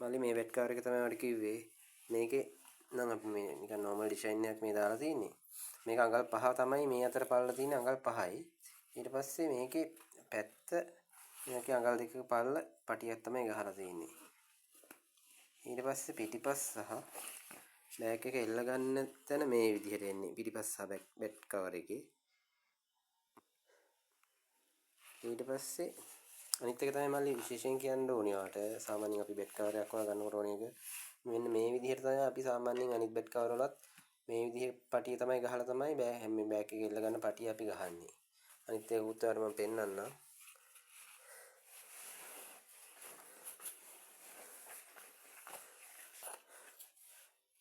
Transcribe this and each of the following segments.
මල්ලි මේ bed cover එක තමයි මට කිව්වේ. මේකේ නම් අපි මේ නිකන් නෝමල් ඩිසයින් එකක් මේ දාලා තියෙන්නේ. මේක අඟල් 5 තමයි මේ අතර පල්ල තියෙන අඟල් 5යි. ඊට පස්සේ මේකේ පැත්ත මේකේ අඟල් දෙකක පල්ල පටියක් තමයි ගහලා තියෙන්නේ. ඊට පස්සේ පිටිපස්ස සහ බෑග් එක එල්ල ගන්න තැන මේ විදිහට එන්නේ. පිටිපස්ස සහ බෙඩ් කවර් එකේ. ඊට පස්සේ අනිත් එක තමයි මල්ලි විශේෂයෙන් කියන්න ඕනේ ඔයාලට. සාමාන්‍යයෙන් අපි බෙඩ් කවර් එකක් හොයා ගන්නකොට ඕනේ එක මෙන්න මේ විදිහට තමයි අපි සාමාන්‍යයෙන් අනිත් බෙඩ් කවර් වලත් මේ විදිහේ පටිය තමයි ගහලා තමයි හැම බෑග් එක එල්ල ගන්න පටිය අපි ගහන්නේ. අනිත් එක උත් ඔයාලට මම පෙන්නන්නම්.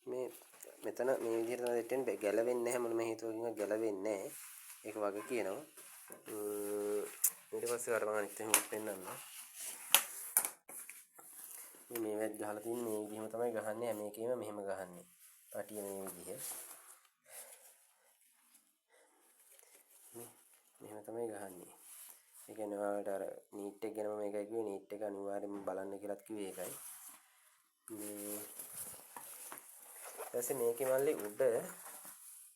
මේ මෙතන මේ විදිහට තමයි සෙට් වෙන්නේ. ගැලවෙන්නේ නැහැ මොනම හේතුවකින්වත් ගැලවෙන්නේ නැහැ. ඒක වග කියනවා. ඊට පස්සේ ඔයාලට මම අනිත් එක උත් පෙන්නන්නම්. මේ වැත් ගහලා තියෙන්නේ මේ විදිහම තමයි ගහන්නේ. හැම එකේම මෙහෙම ගහන්නේ. පටිය මේ විදිහ. මේ මෙහෙම තමයි ගහන්නේ. ඒ කියන්නේ ඔයාලට අර නීට් එක ගැනම මේකයි කිව්වේ. නීට් එක අනිවාර්යයෙන්ම බලන්න කියලාත් කිව්වේ ඒකයි. මේ ඊට පස්සේ මේකේ මල්ලි උඩ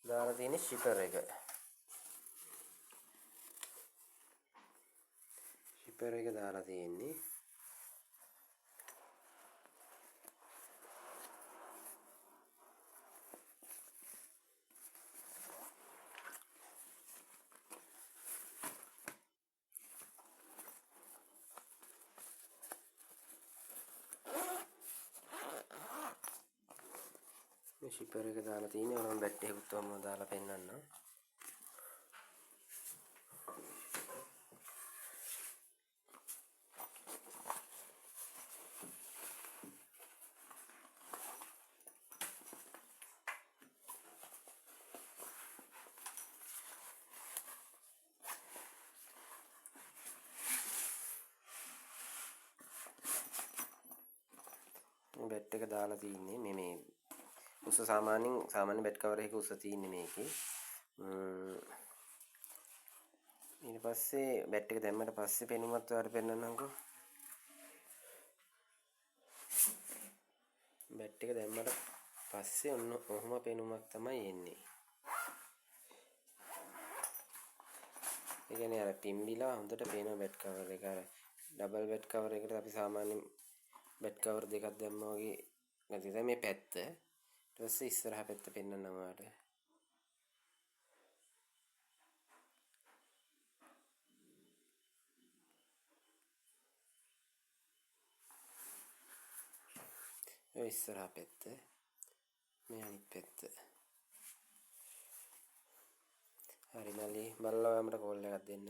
දාලා තියෙන ෂිපර් එක. ෂිපර් එක දාලා තියෙන්නේ. මේ ෂිපර් එක දාලා තියෙන්නේ. මම බැට් එකකුත් ඔහොම දාලා පෙන්නන්නම්. මේ බැට් එක දාලා තියෙන්නේ මේ උස සාමාන්‍ය බැට් කවර් එකක උස තියෙන්නේ මේකේ. ඊට පස්සේ බැට් එක දැම්මට පස්සේ පෙනුමත් ඔයාලට පෙන්නන්නම්කෝ. බැට් එක දැම්මට පස්සේ ඔන්න ඔහොම පෙනුමක් තමයි එන්නේ. ඒ කියන්නේ අර පිම්බිලා හොඳට පේනවා බැට් කවර් එක. අර ඩබල් බැට් කවර් එකට අපි සාමාන්‍යයෙන් බැට් කවර් දෙකක් දැම්මා වගේ නැති දැන් මේ පැත්ත. ඊට පස්සේ ඉස්සරහ පැත්ත පෙන්නන්නම් ඔයාලට. ඔය ඉස්සරහ පැත්ත, මේ අනිත් පැත්ත. හරි මල්ලි බලලා ඔයා මට කෝල් එකක් දෙන්න.